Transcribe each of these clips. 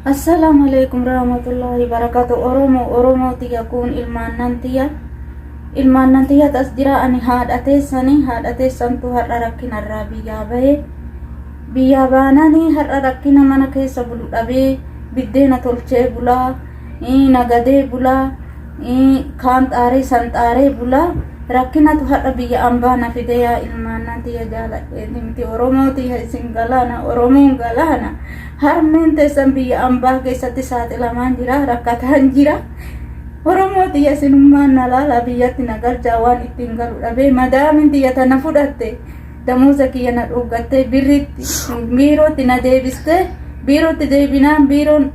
Assalaamu alaikum rahmatullahi barakatu. Oromoo, Oromoo tiyya, kun ilmaannan tiyya, ilmaannan tiyya tas jira. Ani haadha teessanii, haadha teessantu har'a rakkinarraa biyyaa bahe. Biyyaa baananii har'a rakkina mana keessa bulu dhabee, biddeena tolchee bulaa, nagadee bulaa, kaan xaaree san xaaree bulaa. Rakkinatu har'a biyya ambaa na fide. Yaa ilmaannan tiyya, jaaladheeti miti. Oromoo tiyya, isin galaana, Oromoon galaana. Harmeen teessan biyya ambaa keessatti saaxilamaan jira, rakkataan jira. Oromoo tiyya, isinummaan na laala, biyyatti na galchaa. Waan ittiin galu dhabee, madaamin tiyya tana fudhatte damuuza kiyya na dhuuggattee, birriitti biirootti na deebistee, biirootti deebinaan biiroon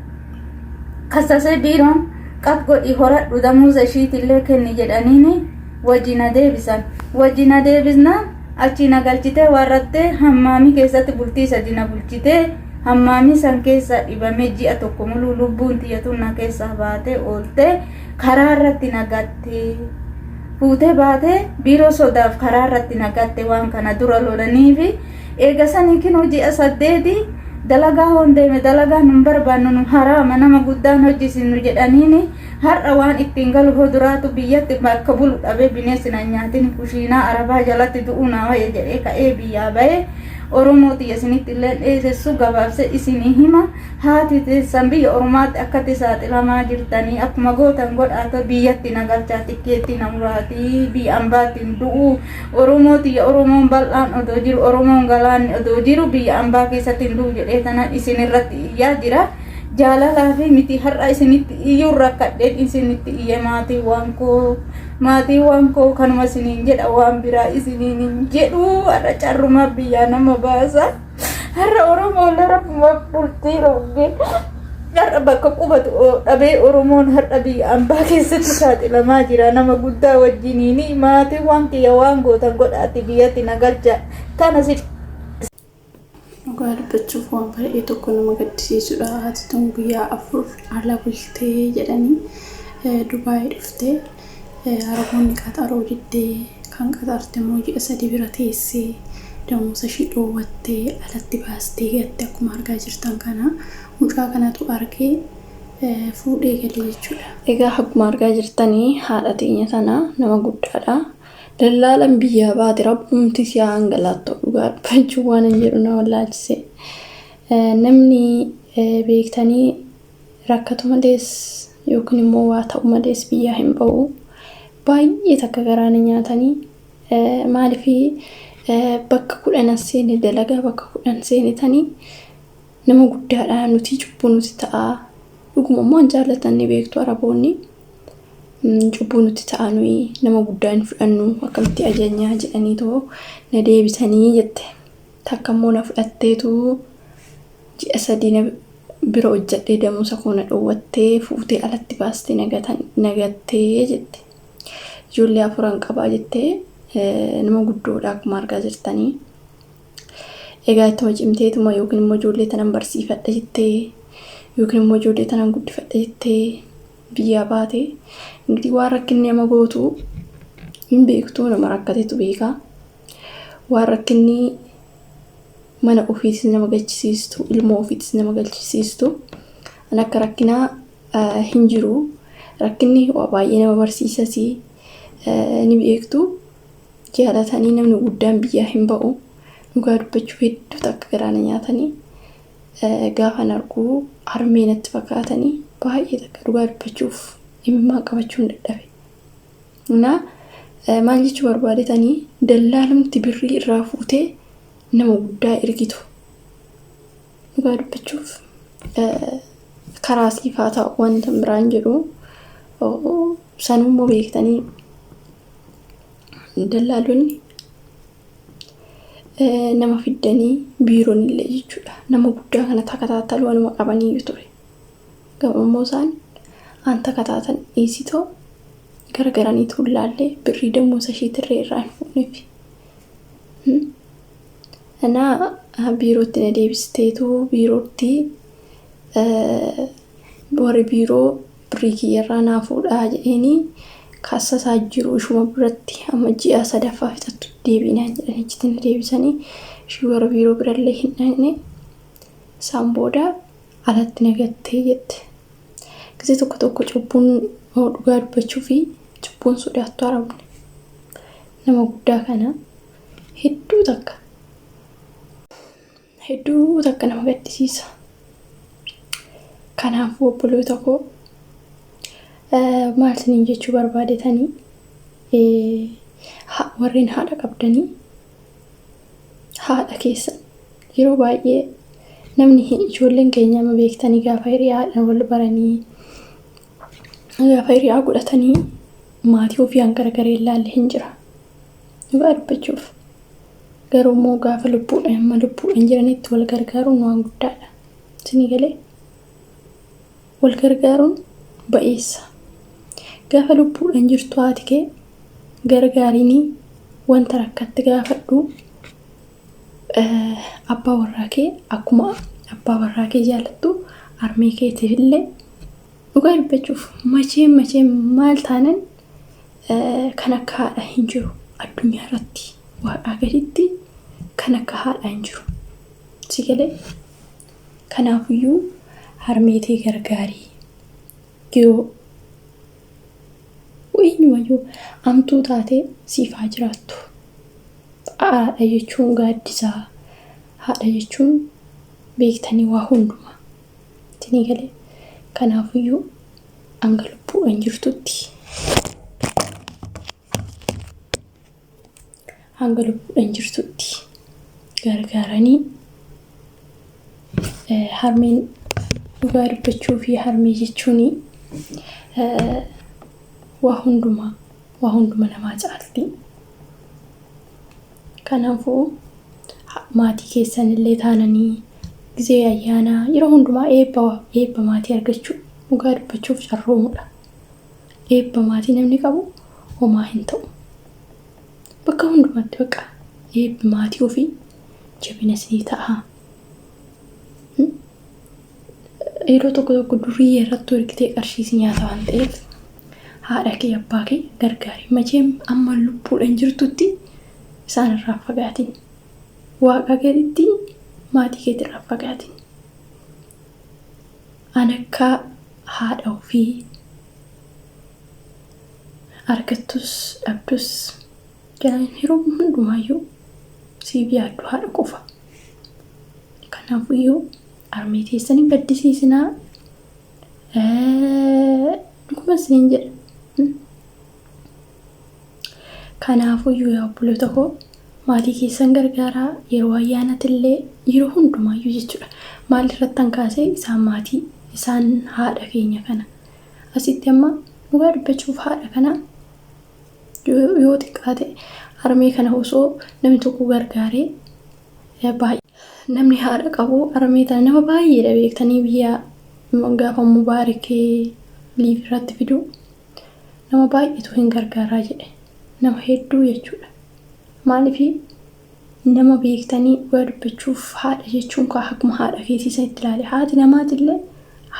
kassasee, biiroon qat godhi horadhu, damuuza ishiitillee kenni jedhaniini wajji na deebisan. Wajji na deebisnaan achi na galchitee, warrattee hammaamii keessatti bultii 3 na bulchitee, hammaamii san keessa dhibamee ji'a 1 muluu lubbuun tiyyatuun na keessaa baatee ooltee karaa irratti na gatte. Fuutee baatee biiroo sodaaf karaa irratti na gatte. Waan kana dura lolaniifi eega sanii kinoo ji'a 8 dalagaa hoon deeme, dalagaa nun barbaannu, nu haraama, nama guddaan hojjisinu jedhaniini. Har'a waan ittiin galu hoduraatu biyyatti bakka bulu dhabee, bineensi na nyaatin, kushiinaa arabaa jalatti du'uu naa wayya jedhee ka'ee biyyaa bahee. Oromoo tiyya, isinitti illee dheesessu, gabaabsee isinii hima. Haati teessan biyya ormaatti akkatti saaxilamaa jirtanii, akkuma gootan godhaata, biyyatti na galchaa, tikkeetti na muraatii, biyya ambaatti hin du'u. Oromoo tiyya, Oromoon bal'aan odoo jiru, Oromoon galaanni odoo jiru, biyya ambaa keessatti hin du'u jedhee tanan isin irratti iyyaa jira. Jaalalaa fi miti, har'a isinitti iyyuun rakkadheen isinitti iyye. Maatiiwwan koo, maatiiwwan koo, kanuma isiniin jedha, waan biraa isiniin hin jedhu. Har'a carrumaa biyyaa nama baasa. Har'a Oromoon rabbuma bultii dhoogge. Har'a bakka qubatu dhabee Oromoon har'a biyya ambaa keessatti saaxilamaa jira nama guddaa wajjiniini. Maatiiwwan kiyya, waan gootan godhaati biyyatti na galcha. Kana si Dhugaa dubbachuuf waan baay'ee tokko nama gaddisiisudha. Haati tun guyyaa 4 ala bultee jedhanii Dubaayii dhuftee, Araboonni qaxaruu diddee, kan qaxarte immoo ji'a 3 bira teessee damuusa ishii dhoowwattee alatti baastee gatte. Akkuma argaa jirtan kana mucaa kanatu argee fuudhee gale jechuudha. Egaa akkuma argaa jirtanii haadha teenya tana nama guddaadha. Dallaalan biyyaa baate, rabbumti si haa hangalaattoo. Dhugaa dubbachuu waan hin jedhu na wallaalchise. Namni beektanii rakkatu malees yookiin immoo waa ta'u malees biyyaa hin ba'u. Baay'ee takka garaa na nyaatanii. Maaliif bakka 10 seene dalagaa, bakka 10 seenetanii nama guddaadha, nuti cubbuu nuti ta'a. Dhuguma immoo an jaallatan ni beektu, Araboonni. Cubbuu nutti ta'a, nuyi nama guddaa hin fudhannu, akkamitti ajajnaa jedhanii too na deebisanii jette. Takka immoo na fudhatteetu ji'a 3 na bira hojjedhee, damuusa koo na dhowwattee, fuutee alatti baastee na gattee jette. Ijoollee afuran qabaa jettee, nama guddoodha akkuma argaa jirtanii. Egaa ittuma cimteetuma yookiin immoo ijoollee tanan barsiifadha jettee yookiin immoo ijoollee tanan guddifadha jettee biyyaa baate. Ingidihi waan rakkinni nama gootu hin beektu, nama rakkatetu beeka. Waan rakkinni mana ofiitis nama galchisiistu, ilmoo ofiitis nama galchisiistu an akka rakkinaa hin jiru. Rakkinni waa baay'ee nama barsiisasi ni beektu. Jaalatanii namni guddaan biyyaa hin ba'u. Dhugaa dubbachuuf hedduu takka garaa na nyaatanii. Gaafan argu harmee natti fakkaatanii, baay'ee takka dhugaa dubbachuuf imimmaan qabachuun dadhabe. Na maal jechuu barbaadetanii, dallaalumti birrii irraa fuutee nama guddaa ergitu. Dhugaa dubbachuuf karaa siif haa ta'u, wanta biraan jedhu sanummoo beektanii, dallaalonni nama fiddanii biiroon illee jechuudha. Nama guddaa kana takataattalu waanuma qabaniyyuu ture. Garuu immoo isaan aan takataatan dhiisitoo garagaraniitu laallee birrii damuusa ishiitirree irraa hin fuuneef. Kanaa biirootti na deebisteetu, biirootti warri biiroo birrii kiyyarraa naa fuudhaa jedheeni kaassasaa jiru, ishuma biratti amma ji'a sadaffaa fixattu deebiinaan jedhanii achitti na deebisanii, ishii warra biiroo birallee hin dhaqne. Isaan booda Alatti na gattee jette. Gisee tokko tokko cubbuun dhugaa dubbachuu fi cubbuun sodaattu arabni. Nama guddaa kana hedduu takka hedduu takka nama gaddisiisa. Kanaafuu obboloota koo, maal isiniin jechuu barbaadetanii, warreen haadha qabdanii haadha keessan yeroo baay'ee namni ijoolleen keenya amma beektanii gaafa hiriyaadhaan wal baranii, gaafa hiriyaa godhatanii, maatii ofii hanga gargaree ilaalle hin jira. Dhugaa dubbachuuf garuu immoo gaafa lubbuudhaan amma lubbuudhaan jiranitti wal gargaaruun waan guddaadha. Isinii galee, wal gargaaruun ba'eessa. Gaafa lubbuudhaan jirtu haati kee gargaarinii, wanta rakkatti gaafadhu. Abbaa warraa kee akkuma abbaa warraa kee jaalattu harmee keetiif illee, dhugaa dubbachuuf macheen macheen maal taanan kan akka haadha hin jiru addunyaa irratti, waaqaa gaditti kan akka haadha hin jiru. Si galee, kanaafiyyuu harmeetii gargaarii, yoo eenyumayyuu amtuu taatee siif haa jiraattu. Haadha jechuun gaaddisaa. Haadha jechuun beektanii waa hundumaa. Isinii galee, kanaafiyyuu hanga lubbuudhaan jirtutti, hanga lubbuudhaan jirtutti gargaaranii. Harmeen dhugaa dubbachuu fi harmee jechuun waa hundumaa, waa hunduma namaa caalti. Kanaafuu maatii keessan illee taananii gisee ayyaanaa yeroo hundumaa eebba eebba maatii argachuu dhugaa dubbachuuf carroomudha. Eebba maatii namni qabu homaa hin ta'u. Bakka hundumatti bakka eebbi maatii ofii jabina isinii ta'a. Yeroo tokko tokko durii irratti ergitee qarshii si nyaata waan ta'eef haadha kee, abbaa kee gargaari. Macheen amma lubbuudhaan jirtutti isaan irraa fagaatin. Waaqa gaditti maatii keetirraa fagaatin. An akka haadha ofii argattus dhabdus yeroo hundumaayyuu siif yaaddu haadha qofa. Kanaafiyyuu harmee teessan hin gaddisiisinaa. Dhuguma isiniin jedha. Kanaafiyyuu yaa obboloota koo, maatii keessan gargaaraa, yeroo ayyaanatillee, yeroo hundumaayyuu jechuudha. Maal irratti kan kaasee isaan maatii isaan haadha keenya kana. Asitti amma dhugaa dubbachuuf haadha kana yoo xiqqaate harmee kana osoo namni tokko gargaaree baay'ee. Namni haadha qabu harmee tana nama baay'eedha beektanii, biyya gaafa mubaarikee liif irratti fidu nama baay'eetu hin gargaaraa jedhe, nama hedduu jechuudha. Maaliif nama beektanii, dhugaa dubbachuuf haadha jechuun kaa akkuma haadha keetii sanitti ilaale, haati namaatillee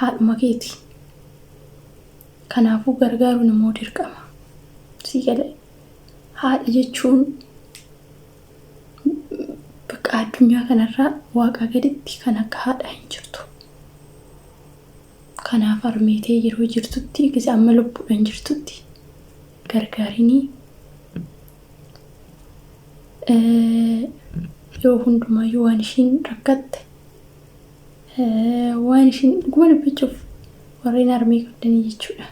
haadhuma keeti. Kanaafuu gargaaruun immoo dirqama. Si galee, haadha jechuun bakka addunyaa kanarraa waaqa gaditti kan akka haadhaa hin jirtu. Kanaaf harmeetee yeroo jirtutti, gisee amma lubbuudhaan jirtutti gargaarinii. Yeroo hundumaayyuu waan ishiin rakkatte, waan ishiin, dhuguma dubbachuuf warreen harmee qabdanii jechuudha.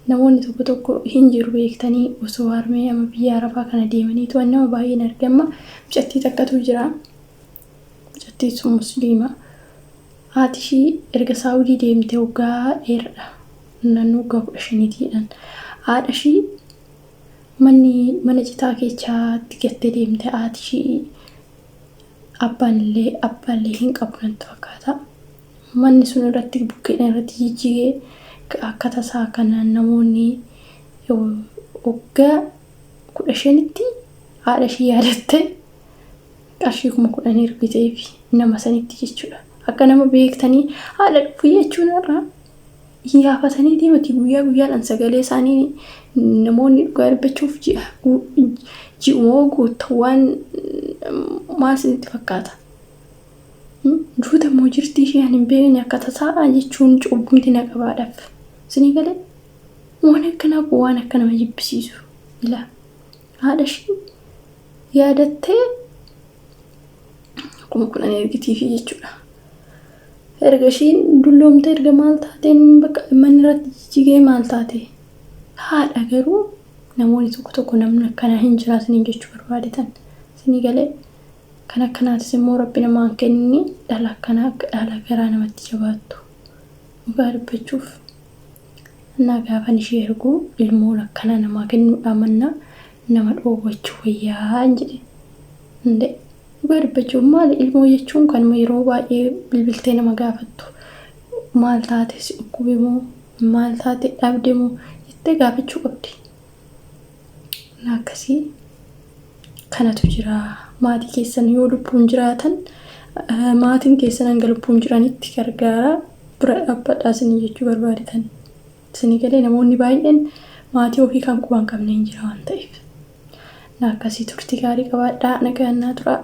Namoonni tokko tokko hin jiru beektanii, osoo harmee amma biyya arabaa kana deemanii waan nama baay'een argama. Mucattii takkatu jira. Mucattii sun musliima. Haati ishii erga Saawudii deemtee waggaa dheeraadha. Naannoo waggaa 15tiidhaan. Haadha ishii manni mana citaa keessaatti gattee deemte haati ishii. Abbaan illee abbaan illee hin qabu natti fakkaata. Manni sun irratti bukkeedhaan irratti jijjigee akka tasaa kana namoonni waggaa 15tti haadha ishii yaadatte qarshii 10,000 ergiteefi nama sanitti jechuudha. Akka nama beektanii haadha dhufuu jechuun irraa iyyafatanii deemati guyyaa guyyaadhaan sagalee isaanii namoonni dhugaa dubbachuuf ji'a ji'uma guutuu waan maal isinitti fakkaata? Duuta immoo jirti ishee ani hin beekne akka tasaa jechuun cubbumti na qabaadhaaf. Isinii galee waan akkanaa kun waan akka nama jibbisiisu. Ilaa haadha ishee yaadattee 10,000 ergitiifi jechuudha. Erga ishiin dulloomte erga maal taateen bakka manni irratti jijjigee maal taate haadha garuu namoonni tokko tokko namni akkanaa hin jira isiniin jechuu barbaadetan isinii galee kan akkanaatis immoo rabbi namaan kenni dhala akkanaa akka dhala garaa namatti jabaattu dhugaa dubbachuuf innaa gaafan ishee erguu ilmoon akkanaa namaa kennuudhaa mannaa nama dhoowwachuu wayyaa jedhe. Inde dhugaa dubbachuuf maali ilmoo jechuun kanuma yeroo baay'ee bilbiltee nama gaafattu maal taate si dhukkube moo maal taate dhabde moo jettee gaafachuu qabdi. Na akkasii kanatu jira maatii keessan yoo lubbuun jiraatan maatiin keessan hanga lubbuun jiranitti gargaara bira dhaabbadhaa isinii jechuu barbaadetan. Isinii galee namoonni baay'een maatii ofii kan quba hin qabne hin jira waan ta'eef. Na akkasii turtii gaarii qabaadhaa nagaan naa turaa.